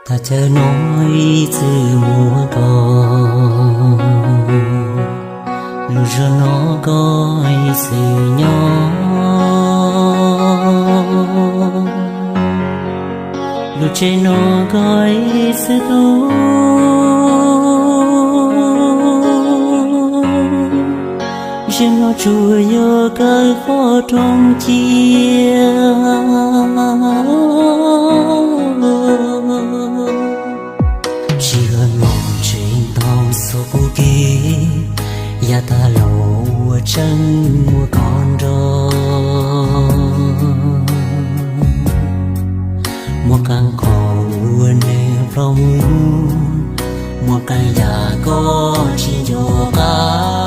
Thaj chaw no ib txwm muaj koj, lub zos no koj ib txwm nyob, lub tsev no koj ib txwm tu. Zaum no tsuas yog koj qhov rooj cia. Sij hawm no tseem tau xuas qub kev, yav tag los ua tseeb muaj koj nrog. Muaj qee qhov uas neeg ploj mus, muaj qee yam koj tsis nco qab.